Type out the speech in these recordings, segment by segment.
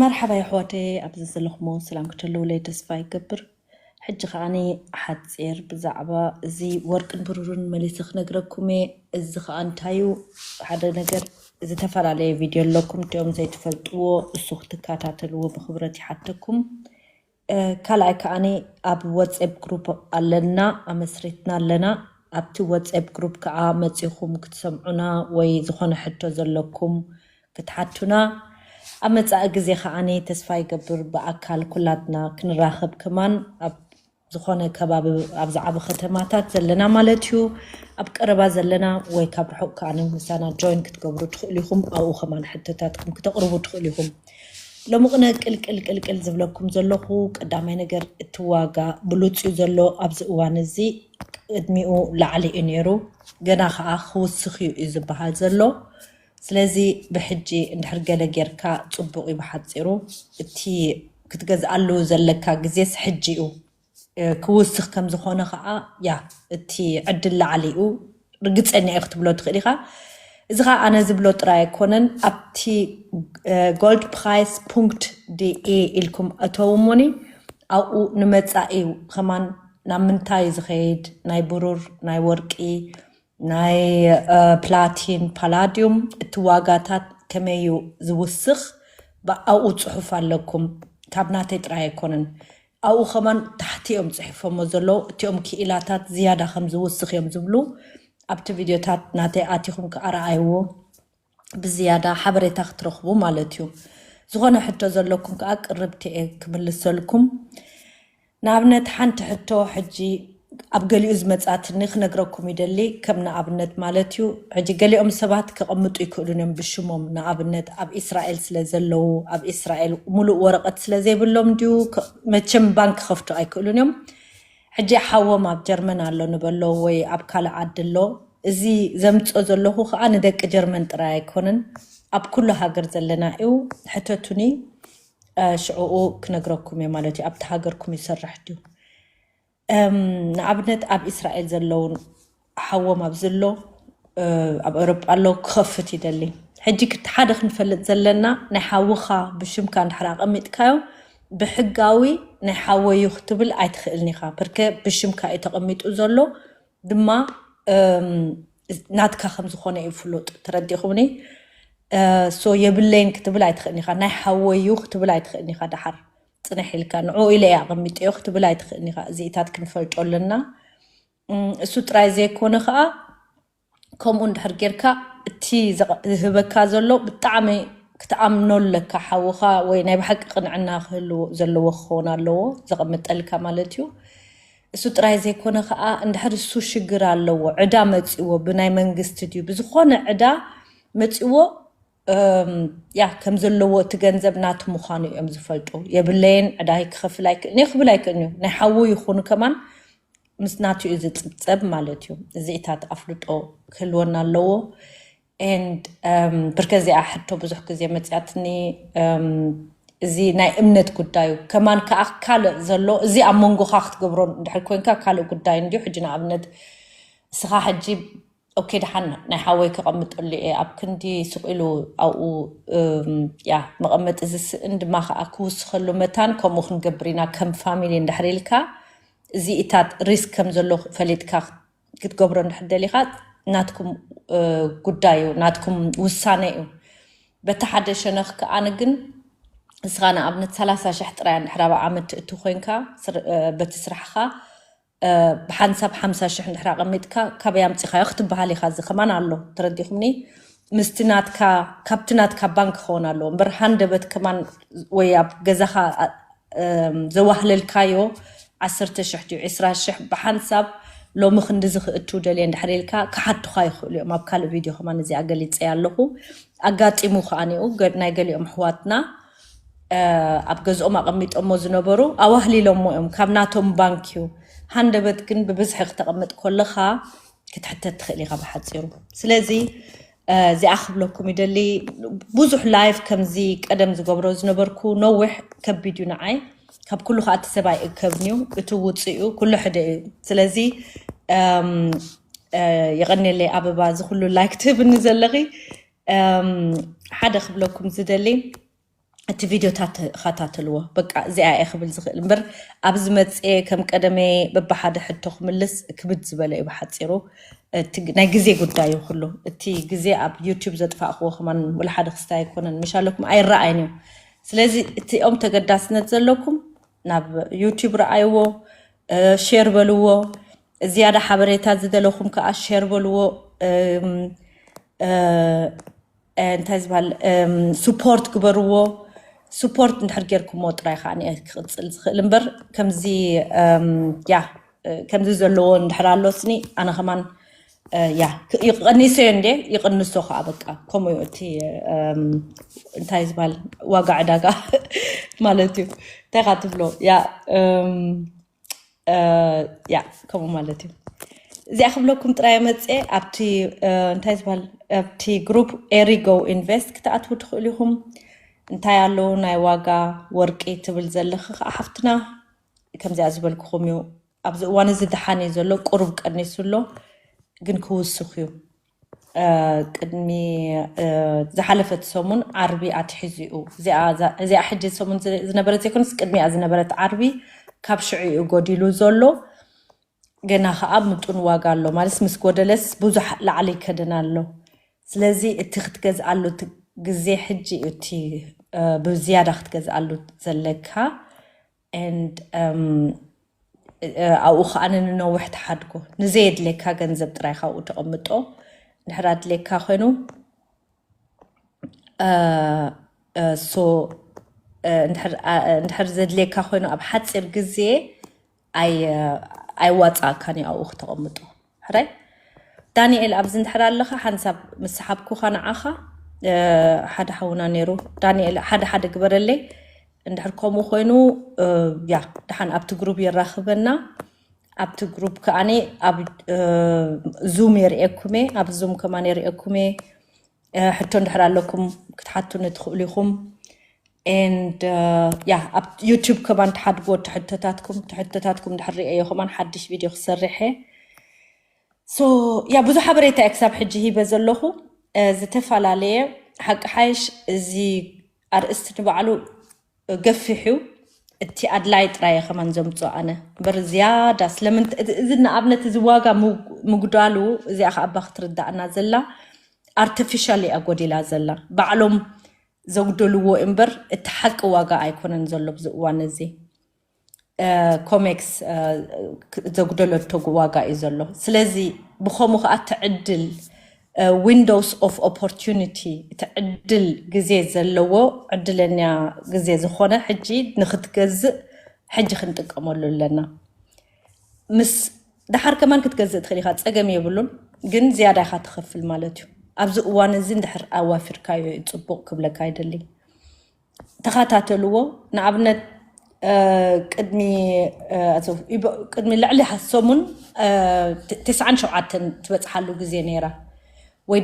መርሓባ የሕዋተይ፣ ኣብዚ ዘለኹሞ ሰላም ክትህልውለይ ተስፋ ይገብር። ሕጂ ከዓኒ ሓፂር ብዛዕባ እዚ ወርቅን ብሩርን መሊሰ ክነግረኩም እየ። እዚ ከዓ እንታይ እዩ? ሓደ ነገር፣ ዝተፈላለየ ቪድዮ ኣለኩም፣ እቲኦም ዘይትፈልጥዎ እሱ ክትከታተልዎ ብክብረት ይሓተኩም። ካልኣይ ከዓኒ ኣብ ወፅኤፕ ግሩፕ ኣለና፣ ኣመስሪትና ኣለና። ኣብቲ ወፅኤፕ ግሩፕ ከዓ መፂኹም ክትሰምዑና ወይ ዝኾነ ሕቶ ዘለኩም ክትሓቱና፣ ኣብ መፃኢ ግዜ ከዓኒ ተስፋ ይገብር ብኣካል ኩላትና ክንራኸብ፣ ከማን ኣብ ዝኾነ ከባቢ ኣብ ዝዓበ ከተማታት ዘለና ማለት እዩ። ኣብ ቀረባ ዘለና ወይ ካብ ርሑቕ ከዓኒ ምሳና ጆይን ክትገብሩ ትኽእሉ ኢኹም። ኣብኡ ከማን ሕቶታትኩም ክተቕርቡ ትኽእሉ ኢኹም። ሎሚ ቅነ ቅልቅል ቅልቅል ዝብለኩም ዘለኹ፣ ቀዳማይ ነገር እቲ ዋጋ ብሉፅ እዩ ዘሎ ኣብዚ እዋን እዚ። ቅድሚኡ ላዕሊ እዩ ነይሩ፣ ገና ከዓ ክውስኽ እዩ እዩ ዝበሃል ዘሎ። ስለዚ ብሕጂ እንድሕር ገለ ጌርካ ፅቡቕ እዩ። ብሓፂሩ እቲ ክትገዝኣሉ ዘለካ ግዜስ ሕጂ እዩ። ክውስኽ ከም ዝኾነ ከዓ ያ እቲ ዕድል ላዕሊ እዩ። ርግፀኛ እዩ ክትብሎ ትኽእል ኢኻ። እዚ ከዓ ኣነ ዝብሎ ጥራይ ኣይኮነን። ኣብቲ ጎልድ ፕራይስ ፑንክት ዲኢ ኢልኩም እተው እሞኒ፣ ኣብኡ ንመፃኢ ከማን ናብ ምንታይ ዝኸይድ፣ ናይ ብሩር፣ ናይ ወርቂ፣ ናይ ፕላቲን፣ ፓላዲዩም፣ እቲ ዋጋታት ከመይ እዩ ዝውስኽ፣ ኣብኡ ፅሑፍ ኣለኩም። ካብ ናተይ ጥራይ ኣይኮነን። ኣብኡ ከማን ታሕቲ እዮም ፅሒፎሞ ዘለዉ። እቲኦም ክኢላታት ዝያዳ ከም ዝውስኽ እዮም ዝብሉ። ኣብቲ ቪድዮታት ናተይ ኣቲኹም ከኣ ረኣይዎ፣ ብዝያዳ ሓበሬታ ክትረኽቡ ማለት እዩ። ዝኾነ ሕቶ ዘለኩም ከኣ ቅርብቲ እየ ክምልሰልኩም። ንኣብነት ሓንቲ ሕቶ ሕጂ ኣብ ገሊኡ ዝመጻትኒ ክነግረኩም ይደሊ። ከም ንኣብነት ማለት እዩ፣ ሕጂ ገሊኦም ሰባት ከቐምጡ ይክእሉን እዮም ብሽሞም። ንኣብነት ኣብ ኢስራኤል ስለ ዘለዉ፣ ኣብ ኢስራኤል ሙሉእ ወረቐት ስለ ዘይብሎም ድዩ፣ ከ-፣ መቸም ባንክ ክኸፍቱ ኣይክእሉን እዮም። ሕጂ ሓዎም ኣብ ጀርመን ኣሎ ንበሎ ወይ ኣብ ካልእ ዓዲ ኣሎ። እዚ ዘምጾ ዘለኹ ከኣ ንደቂ ጀርመን ጥራይ ኣይኮነን፣ ኣብ ኩሉ ሃገር ዘለና እዩ። ሕተቱኒ፣ እ፣ ሽዕኡ ክነግረኩም እየ ማለት እዩ። ኣብቲ ሃገርኩም ይሰርሕ ድዩ? እም፣ ንኣብነት ኣብ ኢስራኤል ዘለውን ሓዎም ኣብዚ ኣሎ፣ እ፣ ኣብ ኤውሮጳ ኣሎ ክኸፍት ይደሊ። ሕጂ ክቲ ሓደ ክንፈልጥ ዘለና ናይ ሓውኻ ብሽምካ እንድሕር ኣቐሚጥካዮ ብሕጋዊ ናይ ሓወዩ ክትብል ኣይትኽእልን ኢኻ። ብርከ ብሽምካ እዩ ተቐሚጡ ዘሎ ድማ፣ እም፣ ናትካ ከም ዝኾነ እዩ ፍሉጥ። ተረዲእኹምኒ? እ፣ ሶ የብለይን ክትብል ኣይትኽእልን ኢኻ። ናይ ሓወዩ ክትብል ኣይትኽእልን ኢኻ። ደሓር ጽንሕ ኢልካ ንዕኡ ኢለ እየ ኣቐሚጠዮ ክትብል ኣይትኽእልን ኢኻ። እዚኢታት ክንፈልጦ ኣለና። እም፣ እሱ ጥራይ ዘይኮነ ኸኣ ከምኡ እንድሕር ጌርካ እቲ ዘቐ-፣ ዝህበካ ዘሎ ብጣዕሚ ክትኣምኖ ኣለካ። ሓውኻ ወይ ናይ ብሓቂ ቅንዕና ክህልዎ ዘለዎ ክኸውን ኣለዎ ዘቐምጠልካ ማለት እዩ። እሱ ጥራይ ዘይኮነ ኸኣ እንድሕር እሱ ሽግር ኣለዎ፣ ዕዳ መጺዎ፣ ብናይ መንግስቲ ድዩ ብዝኾነ ዕዳ መጺዎ፣ እም፣ ያ ከም ዘለዎ እቲ ገንዘብ ናቱ ምዃኑ እዮም ዝፈልጡ። የብለየን፣ ዕዳይ ክኸፍል ኣይክእልን እየ ክብል ኣይክእልን እዩ። ናይ ሓዉ ይኹኑ ከማን ምስ ናቱ እዩ ዝጽብጸብ ማለት እዩ። እዚኢታት ኣፍልጦ ክህልወና ኣለዎ። And፣ እም፣ ብርከ እዚኣ ሕቶ ብዙሕ ግዜ መጽያትኒ፣ እም፣ እዚ ናይ እምነት ጉዳዩ ከማን ከኣ ካልእ ዘሎ፣ እዚ ኣብ መንጎኻ ክትገብሮ እንድሕር ኮንካ ካልእ ጉዳይ እንድዩ። ሕጂ ንኣብነት እስኻ ሕጂ ኦኬ፣ ደሓን ናይ ሓወይ ከቐምጠሉ እየ፣ ኣብ ክንዲ ስቕ ኢሉ ኣብኡ፣ እም፣ ያ፣ መቐመጢ ዝስእን ድማ ከኣ ክውስኸሉ መታን ከምኡ ክንገብር ኢና ከም ፋሚሊ እንድሕር ኢልካ፣ እዚኢታት ሪስክ ከም ዘሎ ፈሊጥካ ክትገብሮ እንድሕር ደሊኻ ናትኩም፣ እ፣ ጉዳይ እዩ፣ ናትኩም ውሳነ እዩ። በቲ ሓደ ሸነኽ ከኣ ግን እስኻ ንኣብነት ሰላሳ ሽሕ ጥራይ እንድሕር ኣብ ዓመት ትእቱ ኮይንካ ስር-፣ እ፣ በቲ ስራሕኻ እ፣ ብሓንሳብ ሓምሳ ሽሕ እንድሕር ኣቐሚጥካ ካበይ ኣምጺኻዮ ክትበሃል ኢኻ። እዚ ከማን ኣሎ፣ ተረዲኹምኒ? ምስቲ ናትካ፣ ካብቲ ናትካ ባንክ ክኸውን ኣለዎ እምበር፣ ሃንደበት ከማን ወይ ኣብ ገዛኻ፣ እ፣ ዘዋህለልካዮ ዓሰርተ ሽሕ ድዩ ዕስራ ሽሕ ብሓንሳብ ሎሚ ክንድዚ ክእቱ ደልየ እንድሕር ኢልካ ክሓቱኻ ይኽእሉ እዮም። ኣብ ካልእ ቪድዮ ከማን እዚኣ ገሊጸያ ኣለኹ። ኣጋጢሙ ከኣ ኒኡ ገ-፣ ናይ ገሊኦም ኣሕዋትና እ፣ ኣብ ገዝኦም ኣቐሚጦሞ ዝነበሩ ኣዋህሊሎሞ እዮም፣ ካብ ናቶም ባንክ እዩ። ሃንደበት ግን ብብዝሒ ክተቐምጥ ከለኻ ክትሕተት ትኽእል ኢኻ ብሓጺሩ። ስለዚ፣ እ፣ እዚኣ ክብለኩም ይደሊ፣ ብዙሕ ላይፍ ከምዚ ቀደም ዝገብሮ ዝነበርኩ ነዊሕ ከቢድ እዩ ንዓይ። ካብ ኩሉ ከኣ እቲ ሰብኣይ እከብኒ እዩ፣ እቲ ውጽእ እዩ፣ ኩሉ ሕደ እዩ። ስለዚ፣ እም፣ እ፣ የቐንየለይ ኣበባ፣ እዚ ኩሉ ላይክ ትህብኒ ዘለኺ። እም፣ ሓደ ክብለኩም ዝደሊ፣ እቲ ቪድዮታት ተኸታተልዎ። በቃ እዚኣ እየ ክብል ዝኽእል እምበር፣ ኣብዚ መፅኤ ከም ቀደመ በብሓደ ሕቶ ክምልስ ክብድ ዝበለ እዩ ብሓፂሩ። እቲ ግ- ናይ ግዜ ጉዳይ እዩ ኩሉ። እቲ ግዜ ኣብ ዩቲዩብ ዘጥፋእክዎ ከማን ወላ ሓደ ክስታይ ኣይኮነን፣ ምሽ ኣለኩም ኣይረኣይን እዩ። ስለዚ እቲኦም ተገዳስነት ዘለኩም ናብ ዩቲዩብ ረኣይዎ፣ እ፣ ሼር በልዎ። ዝያዳ ሓበሬታ ዝደለኹም ከዓ ሼር በልዎ። እም፣ እ፣ እ፣ እንታይ ዝበሃል፣ እም፣ ሱፖርት ግበርዎ። ሱፖርት እንድሕር ጌርኩሞ ጥራይ ከዓ እየ ክቕፅል ዝኽእል እምበር ከምዚ፣ እም፣ ያ፣ እ፣ ከምዚ ዘለዎ እንድሕር ኣሎ ስኒ ኣነ ከማን፣ እ፣ ያ፣ ክ- ይቐንሶ እንዴ፣ ይቕንሶ ከዓ በቃ ከምኡ እዩ። እቲ፣ እም፣ እንታይ ዝበሃል ዋጋ ዕዳጋ ማለት እዩ። እንታይ ኻ ትብሎ? ያ፣ እም፣ እ፣ ያ፣ ከምኡ ማለት እዩ። እዚኣ ክብለኩም ጥራይ መፅኤ ኣብቲ፣ እ፣ እንታይ ዝበሃል፣ ኣብቲ ግሩፕ ኤሪጎ ኢንቨስት ክትኣትዉ ትኽእሉ ኢኹም። እንታይ ኣለዉ ናይ ዋጋ ወርቂ ትብል ዘለኺ ከዓ ሓፍትና፣ ከምዚኣ ዝበልኩኹም እዩ። ኣብዚ እዋን እዚ ድሓን እዩ ዘሎ፣ ቁሩብ ቀኒሱ ኣሎ፣ ግን ክውስኽ እዩ። እ፣ ቅድሚ፣ እ፣ ዝሓለፈት ሰሙን ዓርቢ ኣትሒዙ እዩ። እዚኣ፣ እዚኣ ሕጂ ሰሙን ዝ- ዝነበረት ዘይኮነስ ቅድሚኣ ዝነበረት ዓርቢ ካብ ሽዑ እዩ ጎዲሉ ዘሎ። ገና ከዓ ምጡን ዋጋ ኣሎ ማለት ምስ ጎደለስ ብዙሕ ላዕሊ ይከደን ኣሎ። ስለዚ እቲ ክትገዝኣሉ እቲ ግዜ ሕጂ እዩ፣ እቲ፣ እ፣ ብዝያዳ ክትገዝኣሉ ዘለካ። And፣ እም፣ እ፣ ኣብኡ ከዓ ንነዊሕ ትሓድጎ። ንዘየድልየካ ገንዘብ ጥራይ ካብኡ ተቐምጦ። እንድሕር ኣድልየካ ኮይኑ፣ እ፣ እ፣ ሶ፣ እ፣ እንድሕር፣ እ፣ እንድሕር ዘድልየካ ኮይኑ ኣብ ሓፂር ግዜ ኣይ-፣ ኣይዋፃእካን እዩ ኣብኡ ክተቐምጦ። ሕራይ ዳንኤል፣ ኣብዚ እንድሕር ኣለኻ ሓንሳብ ምስ ሰሓብኩኻ ንዓኻ፣ እ፣ ሓደ ሓውና ነይሩ። ዳንኤል፣ ሓደ ሓደ ግበረለይ። እንድሕር ከምኡ ኮይኑ፣ እ፣ ያ፣ ደሓን ኣብቲ ግሩፕ የራኽበና። ኣብቲ ግሩፕ ከኣኒ ኣብ፣ እ፣ ዙም የርእየኩሜ፣ ኣብ ዙም ከማን የርእየኩሜ። እ፣ ሕቶ እንድሕር ኣለኩም ክትሓቱኒ ትኽእሉ ኢኹም። And፣ እ፣ ያ፣ ኣብ ዩቲዩብ ከማን ትሓድጎ ትሕቶታትኩም፣ ትሕቶታትኩም እንድሕር ርእየዮ ከማን ሓድሽ ቪድዮ ክሰርሕ እየ። So፣ ያ፣ ብዙሕ ሓበሬታ እየ ክሳብ ሕጂ ሂበ ዘለኹ። እ፣ ዝተፈላለየ ሓቂ ሓይሽ እዚ ኣርእስቲ ንባዕሉ ገፊሕ እዩ። እቲ ኣድላይ ጥራይ እየ ከማን ዘምፅኦ ኣነ። እምበር ዝያዳ ስለምንት-፣ እዚ፣ እዚ ንኣብነት እዚ ዋጋ ምግ-፣ ምጉዳሉ እዚኣ ከኣ እባ ክትርዳእና ዘላ ኣርቲፊሻል እያ ጎዲላ ዘላ። ባዕሎም ዘጉደልዎ እምበር እቲ ሓቂ ዋጋ ኣይኮነን ዘሎ ኣብዚ እዋን እዚ። እ፣ ኮሜክስ፣ እ፣ ክ-፣ ዘጉደለቶ ዋጋ እዩ ዘሎ። ስለዚ ብኸምኡ ከዓ እቲ ዕድል፣ እ፣ windows of opportunity፣ እቲ ዕድል ግዜ ዘለዎ ዕድለኛ ግዜ ዝኾነ ሕጂ ንክትገዝእ ሕጂ ክንጥቀመሉ ኣለና። ምስ ደሓር ከማን ክትገዝእ ትኽእል ኢኻ፣ ፀገም የብሉን። ግን ዝያዳ ኢኻ ትኸፍል ማለት እዩ። ኣብዚ እዋን እዚ እንድሕር ኣዋፊርካዮ እዩ ፅቡቕ ክብለካ ይደሊ። ተኸታተልዎ። ንኣብነት፣ እ፣ ቅድሚ፣ እ፣ ቅድሚ ልዕሊ ሰሙን፣ እ፣ ተ-፣ ተስዓን ሸውዓተን ትበፅሓሉ ግዜ ነይራ። ወይ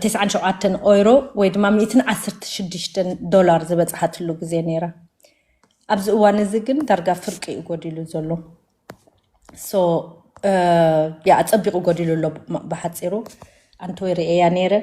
ተስዓን ሸውዓተን ኦይሮ ወይ ድማ ሚእትን ዓሰርተ ሽዱሽተን ዶላር ዝበፅሓትሉ ግዜ ነይራ። ኣብዚ እዋን እዚ ግን ዳርጋ ፍርቂ እዩ ጎዲሉ ዘሎ። So፣ እ፣ ያ፣ ኣጸቢቑ ጎዲሉ ኣሎ። ብ-፣ ብሓጺሩ ኣንተ ወይ ርእየያ ነይረ።